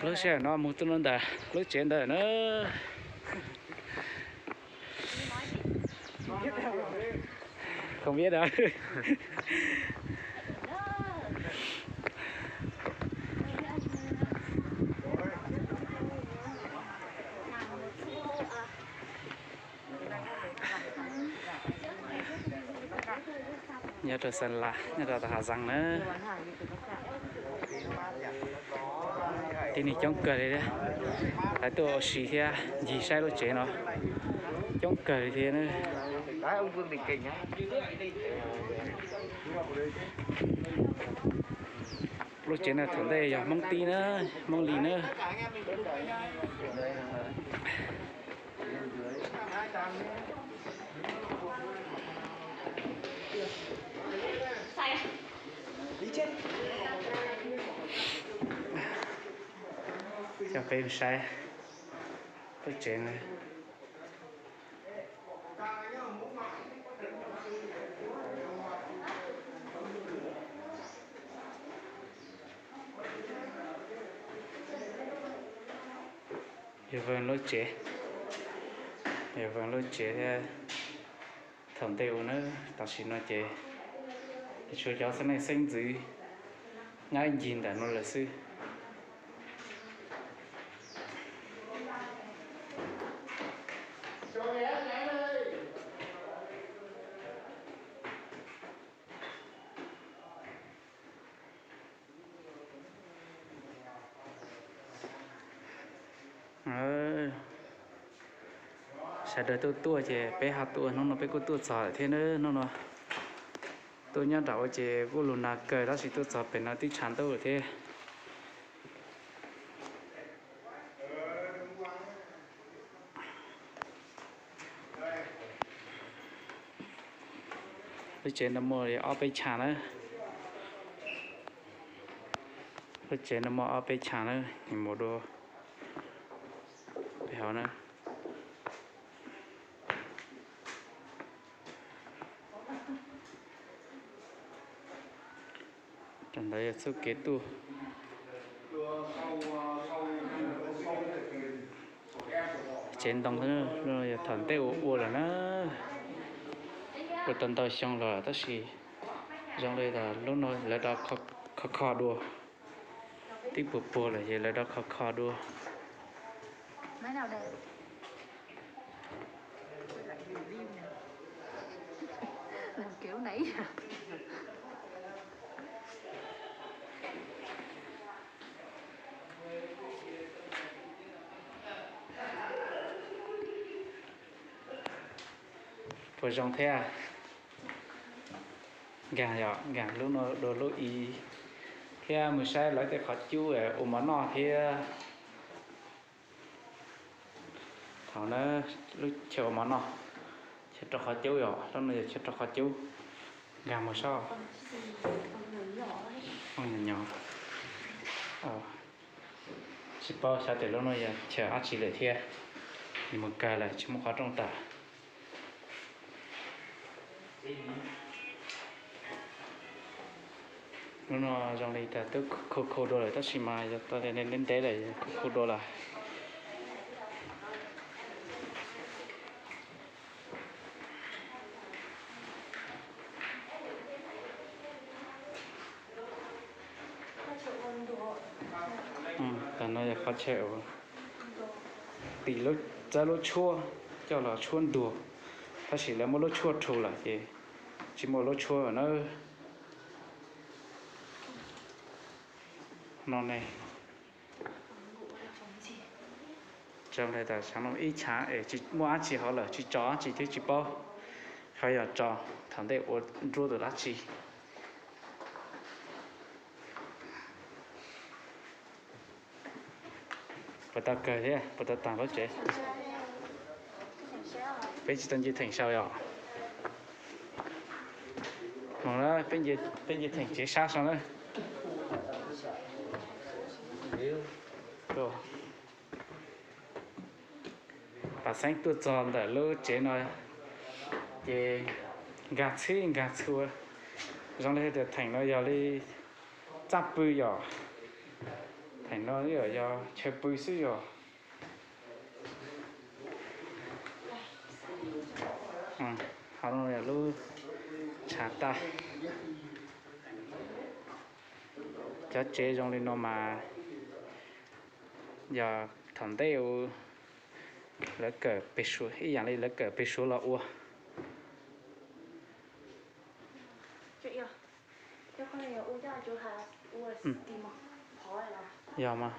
Lub sij hawm no mus tuaj ntawm lub tsev ntawd na. Không biết đâu. Nyob rau Sơn La, nyob rau Hà Giang na. Tib neeg coob kawg li thiab, lawv tuaj ua si thiab ncig saib lub tsev no coob kawg li thiab na. Lub tsev no thaum ntej yog Hmoob tib na, Hmoob li na. Coj peb mus saib lub tsev no. Yog Vee lub tsev, yog Vee lub tsev thiab. Thaum ntej ua na, tam sim no ces tshuav cov xeeb leej xeeb ntxwv nyob ib ncig ntawm no lawm xwb. Sawv daws tuaj tuaj ces peb ho tuaj, hnub no peb kuj tuaj txog lawm thiab na. Hnub no tuaj nyob nram ua ces kuj lug nag kawg tab sis tuaj txog pem no twb tshav ntuj lawm thiab. Lub tsev no muaj li ob peb chav na. Lub tsev no muaj ob peb chav na, mus dua peb hauv na. Cov ntawd yog txuj kev tuaj. Tsev ntoo, yog thaum ntej ua ua lawm na, ua tau ntau xyoo los tab sis zoo li lub no lawv rov kho kho dua. Twb puag puag lawm ces lawv rov kho kho dua. Puas zoo thiab? Nkag yom, nkag lub no dua lub ib thiab mus saib lawv tej qhov cub ua mov noj thiab. Thaum na, lub chaw ua mov noj, chaw rau qhov cub yom, lub no yog chaw rau qhov cub. Nkag mus saib. Tsis paub xyov tias lub no yog chaw dab tsi lawm thiab. Mus kawg lawm tsis muaj qhov rooj tawm. Lub no zoo li tas twb khu khu dua lawm tab sis mas yog tau tias ntev ntev lawm khu khu dua lawm. Tam no yog qhov chaw uas tim lub, txawb lub tshuab coj los tshuab ntuag, tab sis lawv muab lub tshuab rhu lawm ces tsis muaj lub tshuab na. No ne, zoo li tas xyov no ib chav es tsis muaj dab tsi hauv lawm, tsis tso dab tsi thiab tsis paub, xyov yog tso thaum ntej ua nruab tus dab tsi. Puas tau kawg thiab puas tau taag lub tsev? Peb tsis tau nce theem sau yom. Mus na, peb nce theem tsev sab sau na. Pab xeeb tuaj txog ntawm lub tsev no ces nkag txhib nkag txhua. Zoo li hais tias theem no yog li txaj pw yom. Teem no yog chaw pw xwb yog. Ho no yog lub tshav tag. Cov tsev zoo li no mas yog thaum ntej u lawv kawm pem Suav, ib yam li lawv kawm pem Suav los ua. Yog mas,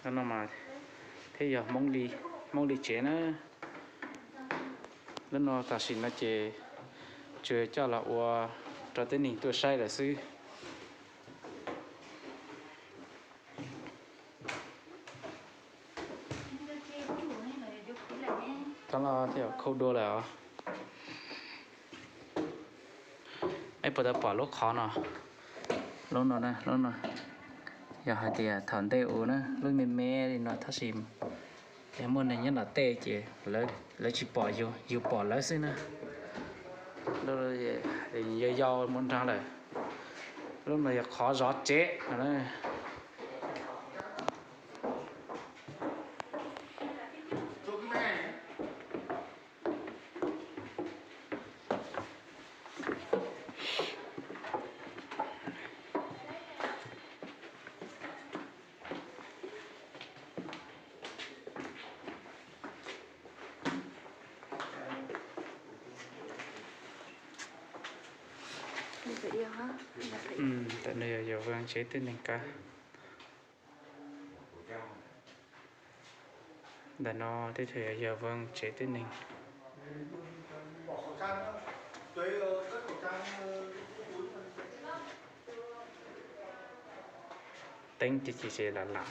no mas thiab yog Hmoob li tsev na. Lub no tam sim no ces tsuas coj los ua rau tib neeg tuaj saib lawm xwb. Tov los thiaj khau dua lawm os. Eb, puas tau pom lub qhov no? Lub no, lub no yog hais tias thaum ntej u na, lub me me li no tab sis yog muaj neeg nyob nram tej ces lawv tsis pom yus, yus pom lawv xwb na. Yau yau mus nrog lawm. Lub no yog qhov zov tsev no. Ntawm no yog Yawm Veej tsev tib neeg kav. Ntawm no teb chaws yog Yawm Veej tsev tib neeg. Teeb ces ces lam lam.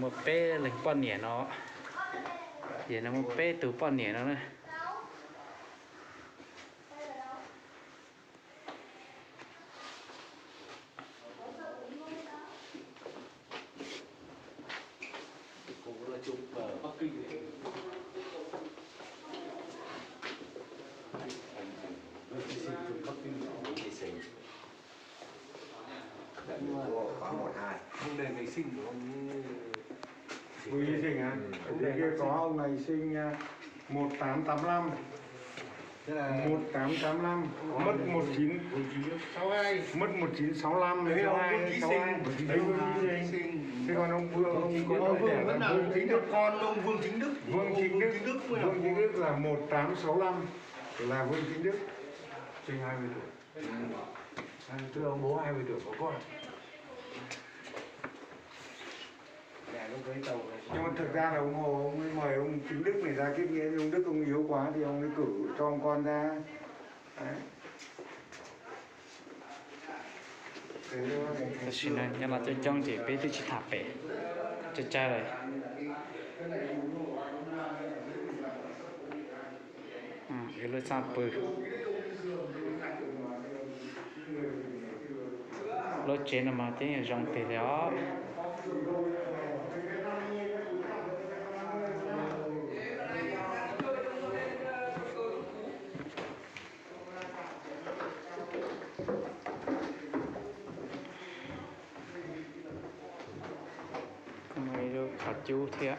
Muaj peb leeg poj niam no, ces no muaj peb tug poj niam no na. Không, đây ngày sinh của ông ấy. Bùi Duy Thịnh hả? Bùi Duy Thịnh có ông ngày sinh, à, một tám tám lăm. Tức là một tám tám lăm, mất một chín, mất một chín sáu lăm, đấy, sáu hai, Thế còn ông Vương, ông Vương Chính Đức, con ông Vương Chính Đức. Vương Chính Đức, Vương Chính Đức là một tám sáu lăm, là Vương Chính Đức. Sinh hai mươi tuổi. Tức là ông bố hai mươi tuổi có con. Nhưng mà thực ra là ủng hộ ông ấy, mời ông Chính Đức này ra kết nghĩa với ông Đức, ông yếu quá thì ông ấy cử cho ông con ra. Đấy. Tam sim no nyob los coob coob ces peb twb tsis tham pem, caij caij lawm. Ib lub txaj pw. Lub tsev no mas twb zoo tiag li os. Kuj muaj ib lub qhov cub thiab,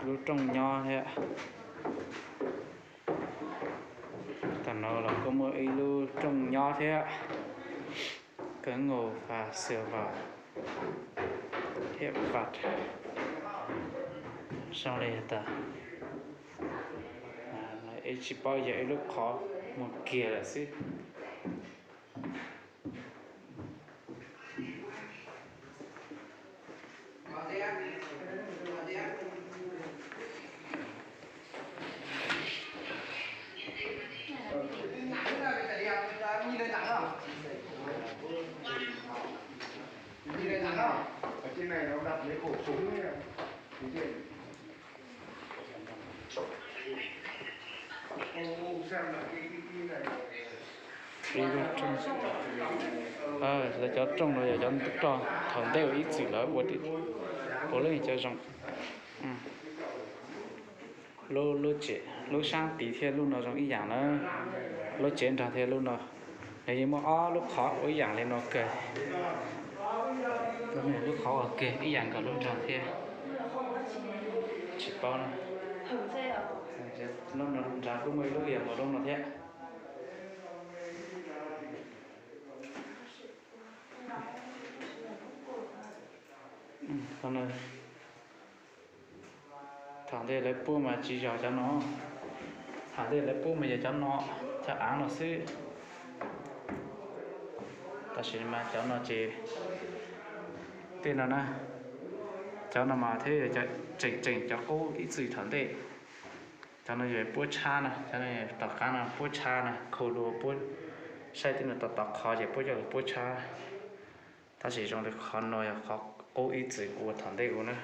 lub rooj nyob thiab. Tam no los kuj muaj ib lub rooj nyob thiab. Kawg nkaus, vaj xwm vaj thiab vaj zoo li tas. Tsis paub yog ib lub qhov muag kiag lawm xwb. Ở trên này nó đặt mấy khẩu súng ấy. Thế thì ông, ông xem lại cái, cái, cái này. Ib lub rooj, lawv cov rooj no yog cov rog thaum ntej uas ib txwm lawv ua, puav leej cov zoo. Lub, lub tsev, lub sab tid thiab lub no zoo ib yam na. Lub tsev nrog thiab lub no, nws yeej muaj ob lub qhov ua ib yam li no kawg. Lub qhov ua kiag ib yam nkaus lub nrog thiab. Tsis paub na. Lub no nrog kuj muaj ib lub yog mus lub no thiab. Thaum ntej lawv pub mas tsis yog cov no. Thaum ntej lawv pub mas yog cov no, cov av no xwb. Tab sis mas cov no ces, tej no na, cov no mas thiab yog cov tseem tseem cov qub ib txwm thaum ntej. Cov no yog puab tshab na, cov no tom qab no puab tshab na, khu dua puab, saib tej no tom tom qhov ces puab coj los puab tshab. Tab sis zoo li qhov no yog qhov qub ib txwm ua thaum ntej ua na.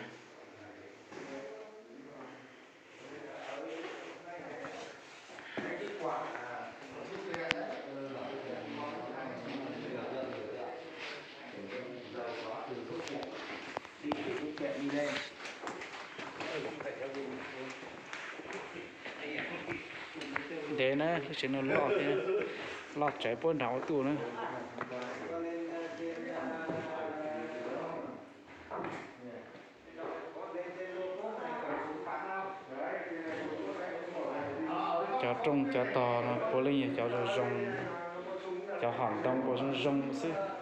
Ntev na, lub tsev no loj thiab, loj tsawv puab nrog ua tuaj na. Cov rooj cov tog no puav leej yog cov zoo zoo, cov hom ntoo uas zoo zoo xwb.